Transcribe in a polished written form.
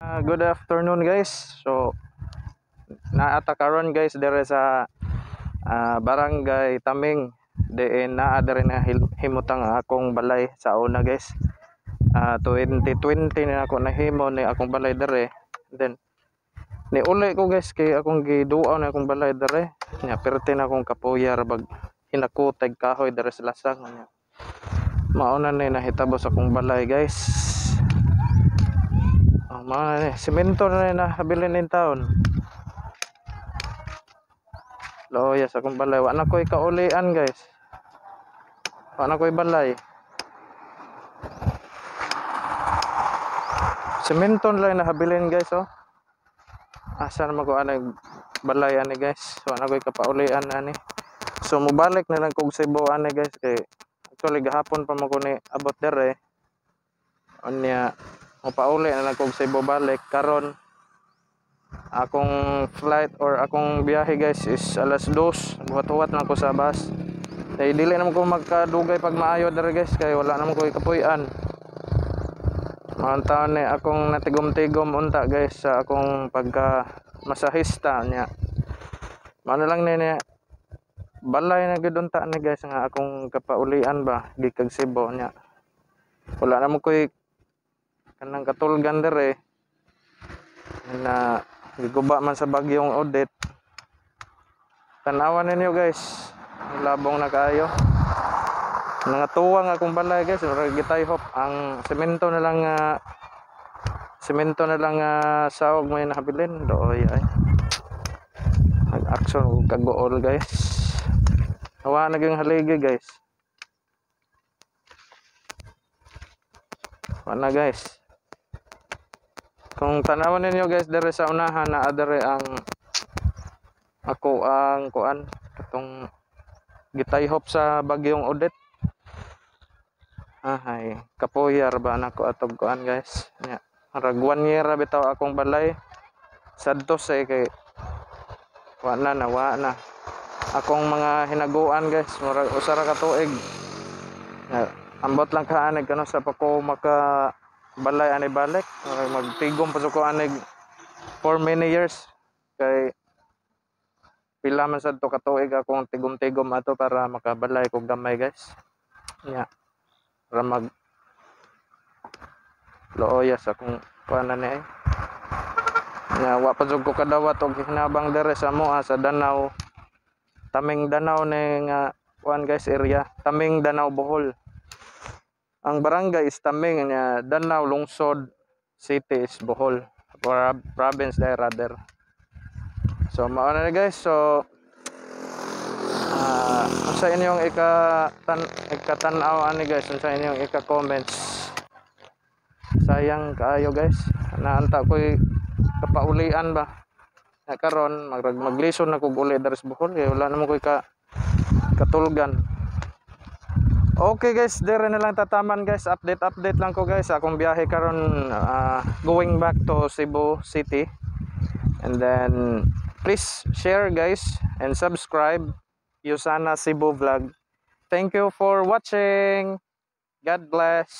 Good afternoon, guys. So naa ta karon, guys, dire sa Barangay Taming, diin naa diri na himutang ang akong balay sa una, guys. 2020 na ako nahimo ni akong balay dire. Then ni uli ko, guys, kay akong giduaw na akong balay dire. Nya perti na akong kapoyar bag hinakutay kahoy dire sa lasang nya. Mao na ni nahitabo sa akong balay, guys. Oh, mao na ni semento na ni nahabilin ning taon. Loya sa akong balay. Wa na ko'y kaulian, guys. Wa na ko'y balay. Semento na lang nahabilin, guys, oh. Asa naman ko anay balay ani, guys. Wa na ko'y kapaulian ani. So mobalik na lang kog Cebu ani, guys, kay actually gahapon pa man ko ni abot dere. Unya mopauli na lang kog Cebu balik karon. Akong flight or akong biyahe, guys, is alas 2. Buhat-buhat lang ko sa bus. Kay dili naman ko magkadugay pag maayo dere, guys, kay wala naman ko kapuy-an. Mga taon ni akong natigom-tigom unta, guys, sa akong pagka masahista niya. Mano lang ni balay na gud unta ni, guys, nga akong kapaulian ba gikag Cebu niya. Wala naman ko'y kanang katulgan dere na giguba man sa bagyong Odette. Tanawan ninyo, guys, labong na kaayo. Nangatuwang akong balay, guys, murag gitayhop ang semento na lang, semento na lang, sawag may nahabilin doy ay. Nag-action og kagool, guys. Hawa naging haligi, guys. Wala, guys. Kung tanawan ninyo, guys, dere sa unahan na dere ang ako ang kuan katong gitayhop sa bagyong Odette. Ahay, kapoyar ba nako atog kuan, guys. Nya, murag 1 year ra bitaw akong balay. Sadto say kay wa na na wa na. Akong mga hinaguan, guys, murag usa ra ka tuig. Nya, ambot lang ka anig kano sa pa ko maka balay ani balik. Murag magtigom pa ko anig for many years kay pila man sad to ka tuig akong tigom-tigom ato para makabalay kog gamay, guys. Nya, para mag looyas akong kuan na ni ay. Nya, wa pa jud ko kadawat og hinabang dere sa moa sa Danao. Taming Danao ni nga kuan, guys, area. Taming Danao, Bohol. Ang barangay is Taming, nya Danao lungsod, city is Bohol. Province there rather. So mao na ni, guys. So unsa inyong ikatan-aw ani, guys, unsa inyong ika-comments? Sayang kaayo, guys. Naanta ko'y kapaulian ba. Na karon maglison na kog uli diri sa Bohol kay wala naman ko'y katulgan. Okay, guys, dire na lang tataman, guys. Update update lang ko, guys, akong biyahe karon, going back to Cebu City. And then please share, guys, and subscribe Usana Cebu Vlog. Thank you for watching. God bless.